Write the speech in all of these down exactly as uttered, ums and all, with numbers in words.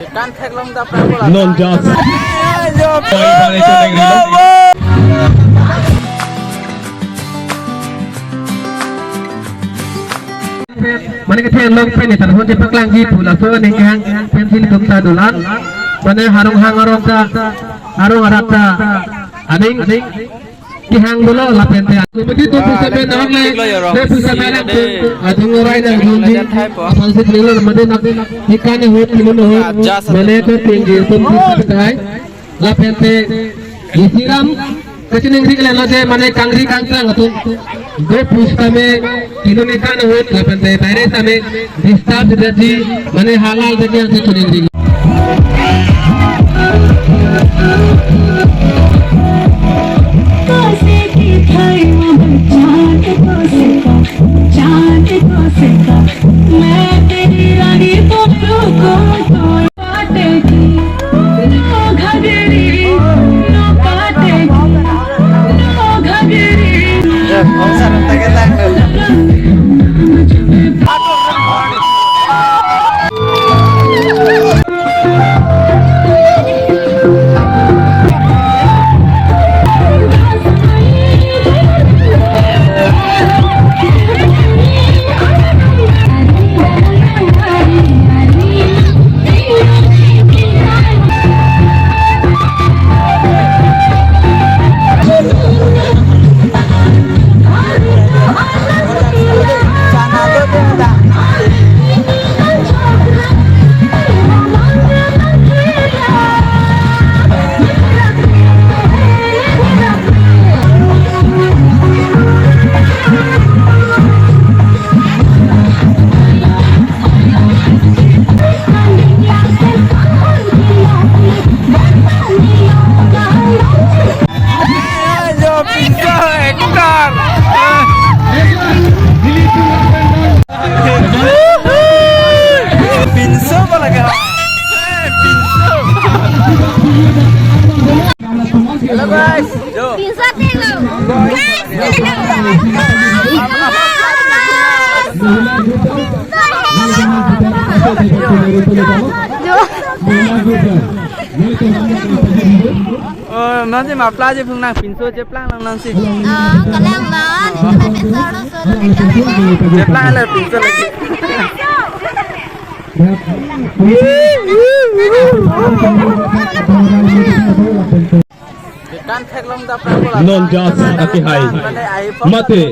Kan theklong da pra bola. Non jas. Mane kethe long pen ni tan hon je paklangji pu laso aning kehang pen si ilitum ta dolang. Mane harong hang arong ta, arong arat ta aning kehang dolo lapen te. Komiti atum pusitame nang le, te pusitame nang pu, atum orai nang junji, aphan si klilo mane nang ikan ahut, ilun ahut, mane te tinggi atum pusitame tai. Lapen te isiram kachiningri ke-lo je mane kangri kangtang atum do pusitame ilun ikan ahut lapen te baire sitame disturb detji mane halal detji angsi chiningri. Pinso pala ka. Pinso. Hello guys. Yo. Pinso tengo. Guys, yo. Oh, non si mapla je phung nang pinso je plang lang non si. Oh, kalang non, kita bisa orang suruh kita. Je plang le pinso lagi. Kan theklong da pra bola. Non jas akehai. Mate.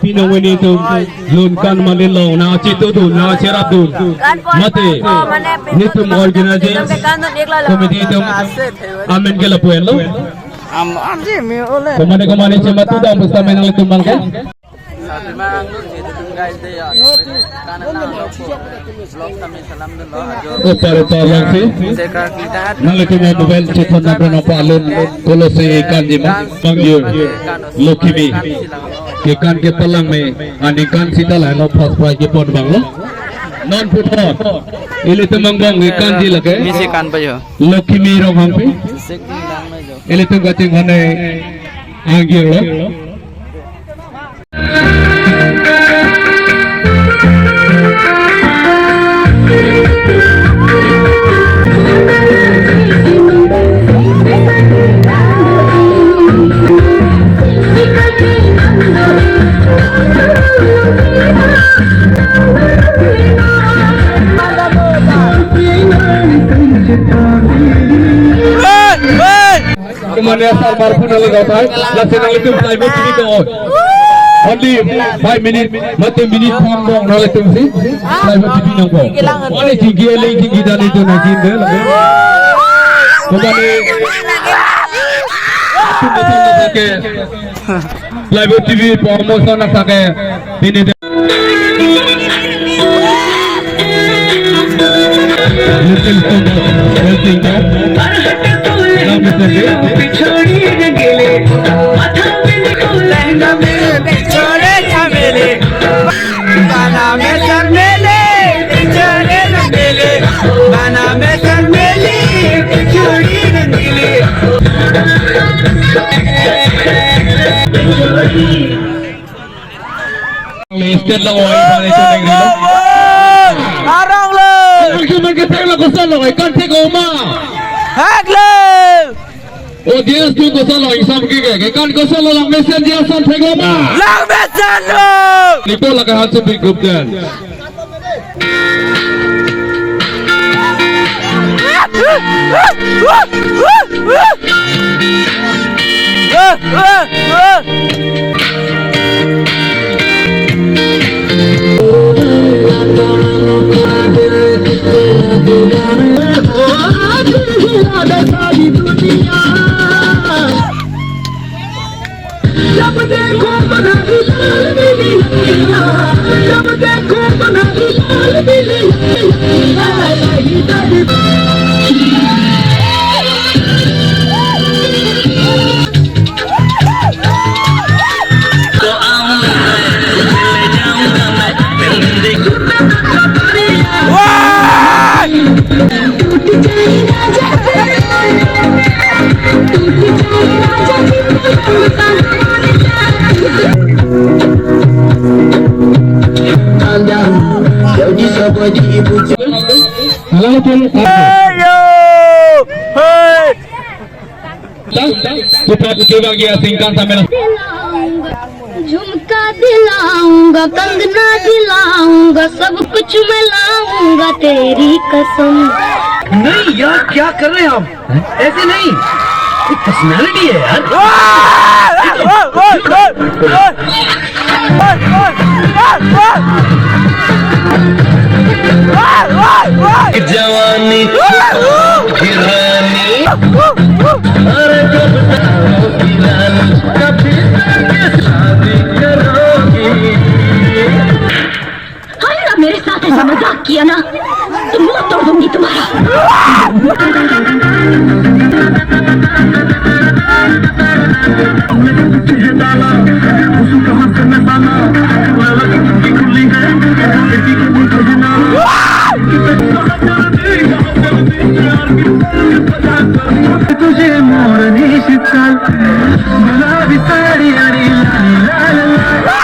Pinong ini tum lun kan mali long na chitu dun na cherap dun. Mate, netum organizing committee tum amen ke lapu-en lo. Am, am je mi ole. Komane komane chematu dam pusitame nanglitum abang ke. Upar upar langsi. Nanglitum mobile chethon na prono palun kolosi kanji ma, mangjur Lokimi. Kekan kepalang me, aningkan sita lahelo first prize kepon abang lo. Non puthot ilitum angbong kekanji lake. Misi kan pa jo. Lokimi Ronghangpi. Ilitum kachinghon angjur lo. Hey! Hey! Kemane asar marphu nangli gotai, lasi nanglitum plywood T V ko. Only five minute, mate minute phang dong nanglitum si plywood T V nangpo. Mane chingki aling chingki dan itu nangkin de lagi. Kemane tum betul betul ke plywood T V promotion asake ini de. State lo, oh, ini paling sering lo. Arong lo. Arong lo. Koson lo, ekan thek-o ma? Thek-lo! Audience tu koson lo, ingsam ke ke, ekan koson lo, langmesen ji ason thek-o ma? Langmesen lo! Nipo lake handsome big group dance. Halo, Pul. Ayo! Hei! Kita bagi asingkan sambil. दिलाऊंगा, झुमका दिलाऊंगा, कंगना दिलाऊंगा, सब कुछ मैं लाऊंगा तेरी कसम। नहीं यार, क्या कर रहे हैं आप? ऐसे नहीं, एक पर्सनालिटी है यार। जवानी की रानी, अरे कब तक शादी करोगी? अरे ना, मेरे साथ ऐसा मजाक किया ना, तो मुंह तोड़ दूंगी तुम्हारा। तुझे मोरनी शीतल गुलाबी साड़ी, अरे ला ला ला ला।